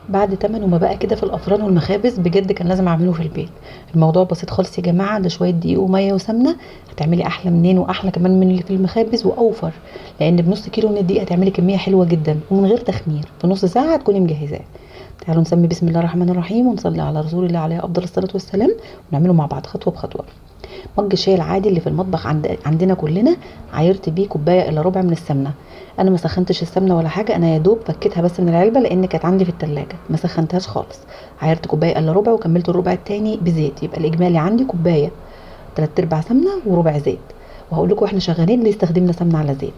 بعد تمنه ما بقى كده في الافران والمخابز، بجد كان لازم اعمله في البيت. الموضوع بسيط خالص يا جماعة، ده شوية دقيق ومية وسمنه هتعملي احلى منين واحلى كمان من اللي في المخابز واوفر، لان بنص كيلو من الدقيق هتعملي كمية حلوة جدا ومن غير تخمير، في نص ساعة هتكوني مجهزاه. تعالوا نسمي بسم الله الرحمن الرحيم ونصلي على رسول الله عليه افضل الصلاة والسلام، ونعمله مع بعض خطوة بخطوة. مج الشاي العادي اللي في المطبخ عندنا كلنا عايرت بيه كوباية الا ربع من السمنة. انا ما سخنتش السمنة ولا حاجة، انا يا دوب فكيتها بس من العلبة لان كانت عندي في التلاجة، ما سخنتهاش خالص. عايرت كوباية الا ربع وكملت الربع التاني بزيت، يبقى الاجمالي عندي كوباية 3/4 سمنه وربع زيت. وهقول لكم احنا شغالين ليه استخدمنا سمنه على زيت.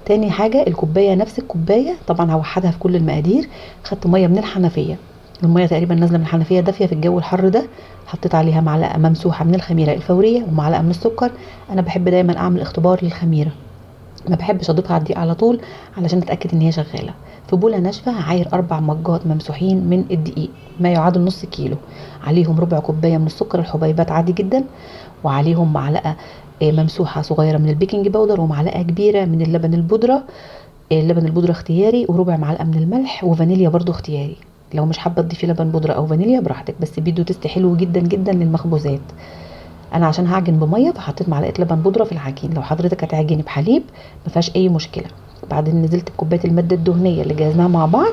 تاني حاجة الكوباية نفس الكوباية طبعا هوحدها في كل المقادير. خدت مية من الحنفية، المية تقريبا نازله من الحنفية دافيه في الجو الحر ده، حطيت عليها معلقه ممسوحة من الخميره الفورية ومعلقة من السكر. انا بحب دايما اعمل اختبار للخميره، ما بحبش اضيفها على الدقيق على طول علشان اتاكد ان هي شغالة. في بوله ناشفة هعاير 4 مجات ممسوحين من الدقيق ما يعادل نص كيلو، عليهم ربع كوباية من السكر الحبيبات عادي جدا، وعليهم معلقه ممسوحة صغيرة من ال baking powder ومعلقة كبيرة من اللبن البودره، اللبن البودره اختياري، وربع معلقه من الملح وفانيليا برضو اختياري. لو مش حابة تضيفي لبن بودره او فانيليا براحتك، بس بيدوا taste حلو جدا جدا للمخبوزات. انا عشان هعجن بميه فحطيت معلقه لبن بودره في العجين، لو حضرتك هتعجني بحليب ما فيهاش اي مشكلة. بعدين نزلت بكوبايه المادة الدهنية اللي جهزناها مع بعض،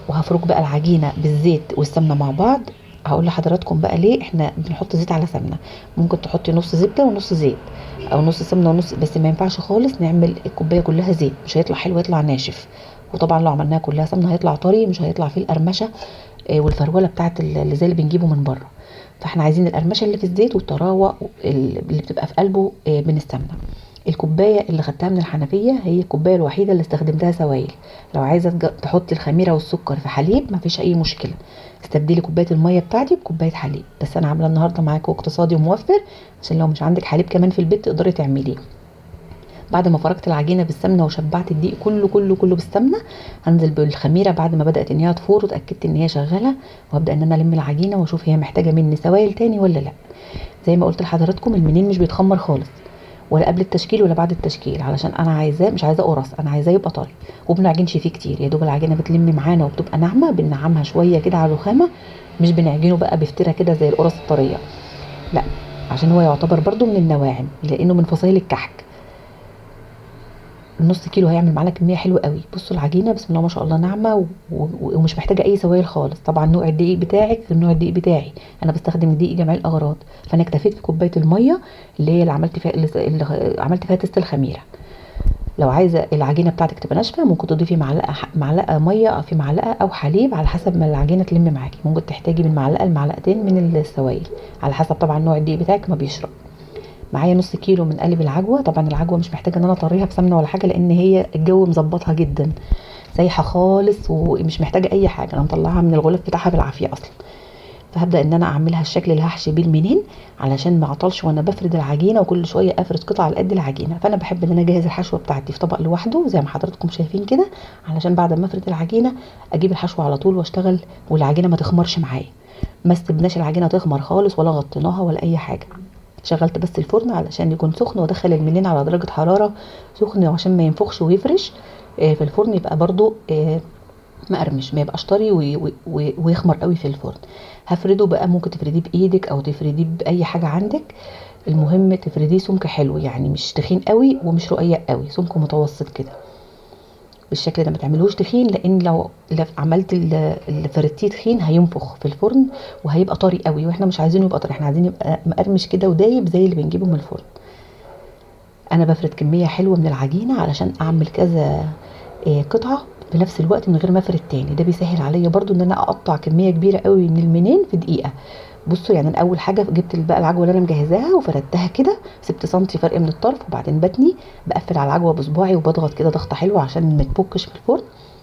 وهفرك بقى العجينة بالزيت والسمنه مع بعض. هقول لحضراتكم بقى ليه احنا بنحط زيت على سمنه. ممكن تحطي نص زبدة ونص زيت او نص سمنه ونص، بس ما ينفعش خالص نعمل الكوباية كلها زيت، مش هيطلع حلو، يطلع ناشف. وطبعا لو عملناها كلها سمنه هيطلع طري، مش هيطلع فيه القرمشه والفروله بتاعت اللي زي اللي بنجيبه من بره. فاحنا عايزين القرمشه اللي في الزيت والطراوه اللي بتبقى في قلبه من السمنة. الكوباية اللي خدتها من الحنفية هي الكوباية الوحيدة اللي استخدمتها سوائل. لو عايزه تحطي الخميره والسكر في حليب مفيش اي مشكلة، استبدلي كوباية المية بتاعتي بكوبايه حليب، بس انا عامله النهارده معاكم اقتصادي وموفر عشان لو مش عندك حليب كمان في البيت تقدري تعمليه. بعد ما فركت العجينة بالسمنه وشبعت الدقيق كله كله كله بالسمنه، هنزل بالخميره بعد ما بدات ان هي تفور واتاكدت ان هي شغالة، وهبدا ان انا الم العجينة واشوف هي محتاجه مني سوائل تاني ولا لا. زي ما قلت لحضراتكم المنين مش بيتخمر خالص ولا قبل التشكيل ولا بعد التشكيل، علشان انا عايزاه مش عايزاه قرص، انا عايزاه يبقى طري وبنعجنش فيه كتير. يا دوب العجينة بتلم معانا وبتبقى ناعمة، بننعمها شوية كده على الرخامه، مش بنعجنه بقى بفترة كده زي القرص الطريه، لا، عشان هو يعتبر برده من النواعم لانه من فصائل الكحك. النص كيلو هيعمل معانا كمية حلوة قوي. بصوا العجينة بسم الله ما شاء الله ناعمة ومش محتاجه اي سوائل خالص. طبعا نوع الدقيق بتاعك غير نوع الدقيق بتاعي، انا بستخدم دقيق جميع الاغراض، فانا اكتفيت بكوبايه المية اللي هي اللي عملت فيها test الخميره. لو عايزه العجينة بتاعتك تبقى ناشفة ممكن تضيفي معلقه مية في معلقه او حليب على حسب ما العجينة تلم معاكي. ممكن تحتاجي من معلقه لمعلقتين من السوائل على حسب طبعا نوع الدقيق بتاعك ما بيشرب. معايا نص كيلو من قالب العجوه، طبعا العجوه مش محتاجه ان انا اطريها بسمنه ولا حاجة لان هي الجو مظبطها جدا، سايحه خالص ومش محتاجه اي حاجة، انا مطلعها من الغلاف بتاعها بالعافية اصلا. فهبدا ان انا اعملها الشكل اللي هحشي بيه المنين علشان ما اعطلش وانا بفرد العجينة وكل شوية افرد قطعه على قد العجينة. فانا بحب ان انا اجهز الحشوه بتاعتي في طبق لوحده زي ما حضراتكم شايفين كده، علشان بعد ما افرد العجينة اجيب الحشوه على طول واشتغل والعجينه ما تخمرش معايا. ما استبناش العجينة تخمر خالص ولا غطيناها ولا اي حاجة، شغلت بس الفرن علشان يكون سخن وادخل المنين على درجه حرارة سخنة عشان ما ينفخش ويفرش في الفرن، يبقى برضو مقرمش ما يبقاش طري ويخمر قوي في الفرن. هفرده بقى، ممكن تفرديه بايدك او تفرديه باي حاجة عندك، المهم تفرديه سمك حلو، يعني مش تخين قوي ومش رقيق قوي، سمك متوسط كده بالشكل ده. ما تعملوش تخين لان لو عملت اللي فردتيه تخين هينفخ في الفرن وهيبقى طري قوي، واحنا مش عايزينه يبقى طري، احنا عايزين يبقى مقرمش كده ودايب زي اللي بنجيبه من الفرن. انا بفرد كمية حلوة من العجينة علشان اعمل كذا قطعه في نفس الوقت من غير ما افرد تاني، ده بيسهل عليا برضو ان انا اقطع كمية كبيرة قوي من المنين في دقيقة. بصوا يعني انا اول حاجة جبت بقى العجوه اللي انا مجهزاها وفردتها كده، سبت سنتي فرق من الطرف، وبعدين بتني بقفل على العجوه بصباعي وبضغط كده ضغطه حلوة عشان ما تفكش في الفرن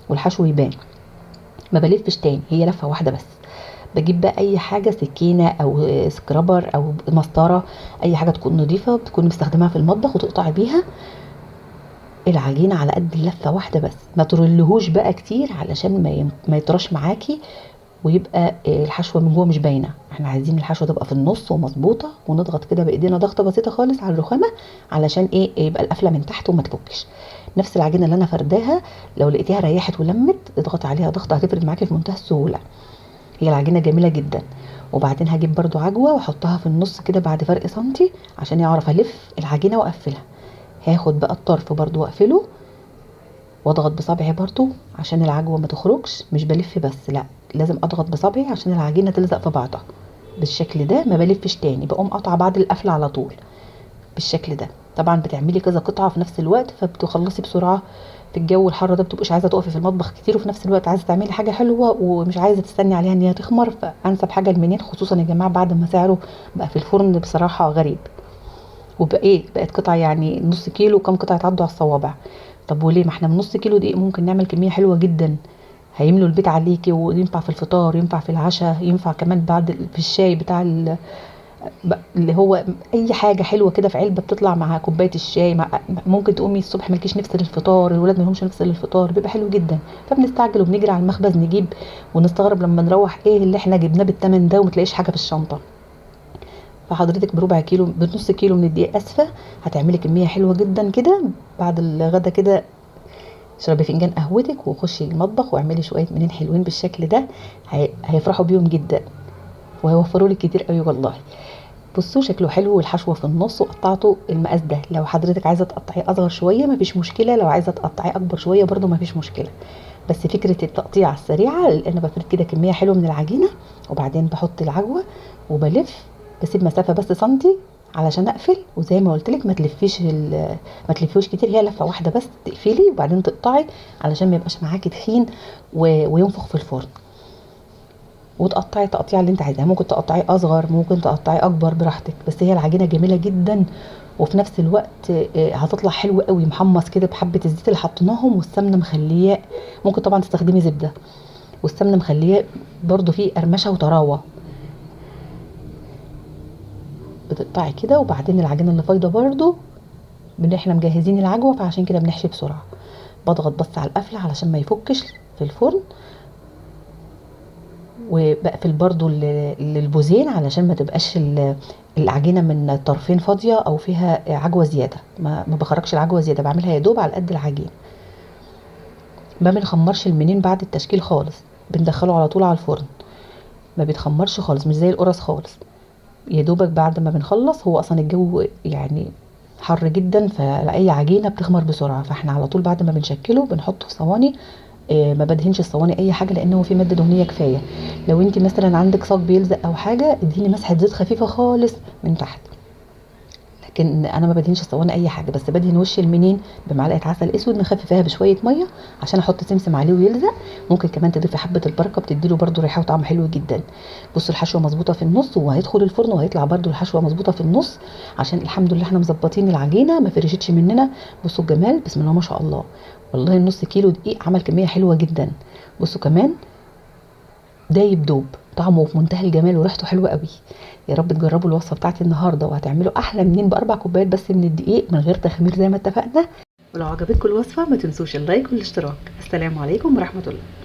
والحشو يبان. ما بلفش تاني، هي لفه واحدة بس. بجيب بقى اي حاجة، سكينة او scraper او مسطرة، اي حاجة تكون نظيفة بتكون مستخدماها في المطبخ، وتقطعي بيها العجينة على قد اللفة واحدة بس، ما ترلهوش بقى كتير علشان ما يطرش معاكي ويبقى الحشوه من جوه مش باينة. احنا عايزين الحشوه تبقى في النص ومظبوطه، ونضغط كده بايدينا ضغطه بسيطة خالص على الرخامه علشان ايه؟ يبقى القفله من تحت وما تفكش. نفس العجينة اللي انا فرداها لو لقيتيها ريحت ولمت اضغطي عليها ضغطه، هتفرد معاكي في منتهى السهولة. هي العجينة جميلة جدا. وبعدين هجيب برده عجوه واحطها في النص كده بعد فرق سنتي عشان يعرف الف العجينة واقفلها. هاخد بقى الطرف برده واقفله واضغط بصبعي برده عشان العجوه ما تخرجش، مش بلف بس، لا لازم اضغط بصبعي عشان العجينة تلزق في بعضها بالشكل ده. ما بلفش تاني، بقوم قاطعه بعد القفله على طول بالشكل ده. طبعا بتعملي كذا قطعه في نفس الوقت فبتخلصي بسرعة. في الجو الحر ده بتبقيش عايزه تقفي في المطبخ كتير، وفي نفس الوقت عايزه تعملي حاجة حلوة ومش عايزه تستني عليها ان هي تخمر، فانسب حاجة المنين، خصوصا يا جماعة بعد ما سعره بقى في الفرن بصراحة غريب، وبقى ايه بقت قطعه يعني نص كيلو وكم قطعه يتعدوا على الصوابع. طب وليه؟ ما احنا من نص كيلو دقيق ممكن نعمل كمية حلوة جدا، هيملوا البيت عليكي، وينفع في الفطار، ينفع في العشاء، ينفع كمان بعد في الشاي بتاع اللي هو اي حاجة حلوة كده في علبة بتطلع مع كوباية الشاي، مع ممكن تقومي الصبح مالكيش نفس للفطار، الولاد مالهمش نفس للفطار، بيبقى حلو جدا. فبنستعجل وبنجري على المخبز نجيب، ونستغرب لما نروح ايه اللي احنا جبناه بالثمن ده وما تلاقيش حاجة في الشنطة. فحضرتك بربع كيلو، بنص كيلو من الدقيق اسفه، هتعملي كمية حلوة جدا كده. بعد الغدا كده اشربي فنجان قهوتك وخشي المطبخ واعملي شوية منين حلوين بالشكل ده، هيفرحوا بيهم جدا وهيوفروا لك كتير قوي والله. بصوا شكله حلو والحشوه في النص، وقطعته المقاس ده. لو حضرتك عايزه تقطعيه اصغر شوية مفيش مشكلة، لو عايزه تقطعيه اكبر شوية برده مفيش مشكلة، بس فكرة التقطيع السريعة انا بفرد كده كمية حلوة من العجينة، وبعدين بحط العجوه وبلف، بسيب مسافة بس سنتي علشان اقفل. وزي ما قلت لك ما تلفيش كتير، هي لفه واحدة بس تقفلي وبعدين تقطعي علشان ما يبقاش معاكي تخين وينفخ في الفرن. وتقطعي التقطيع اللي انت عايزاه، ممكن تقطعيه اصغر ممكن تقطعيه اكبر براحتك، بس هي العجينة جميلة جدا، وفي نفس الوقت هتطلع حلو قوي محمص كده بحبه الزيت اللي حطيناهم والسمنه مخليه. ممكن طبعا تستخدمي زبدة، والسمنه مخليه برده فيه قرمشه وطراوه. بتقطعي كده، وبعدين العجينة اللي فايضه برده احنا مجهزين العجوه فعشان كده بنحشي بسرعة. بضغط بس على القفله علشان ما يفكش في الفرن، وبقفل برضو للبوزين علشان ما تبقاش العجينة من الطرفين فاضية او فيها عجوه زيادة. ما بخرجش العجوه زيادة، بعملها يا دوب على قد العجين. ما بنخمرش المنين بعد التشكيل خالص، بندخله على طول على الفرن، ما بيتخمرش خالص، مش زي القرص خالص. يا دوبك بعد ما بنخلص، هو اصلا الجو يعني حر جدا فاي عجينه بتخمر بسرعة، فاحنا على طول بعد ما بنشكله بنحطه في صواني. ما بدهنش الصواني اي حاجة لان هو في مادة دهنية كفاية. لو انت مثلا عندك صاج بيلزق او حاجة اديني مسحه زيت خفيفة خالص من تحت، لكن انا ما بدهنش الصواني اي حاجة، بس بدهن وش المنين بمعلقه عسل اسود مخففاها بشوية مية عشان احط سمسم عليه ويلزق. ممكن كمان تضيفي حبه البركة بتديله برده ريحه وطعم حلو جدا. بصوا الحشوه مظبوطة في النص، وهيدخل الفرن وهيطلع برده الحشوه مظبوطة في النص، عشان الحمد لله احنا مظبطين العجينة ما فرشتش مننا. بصوا الجمال، بسم الله ما شاء الله، والله النص كيلو دقيق عمل كمية حلوة جدا. بصوا كمان دايب دوب، طعمه في منتهى الجمال وريحته حلوة قوي. يا رب تجربوا الوصفة بتاعتي النهارده وهتعملوا احلى منين ب4 كوبايات بس من الدقيق من غير تخمير زي ما اتفقنا. ولو عجبتكم الوصفة ما تنسوش ال like والاشتراك. السلام عليكم ورحمة الله.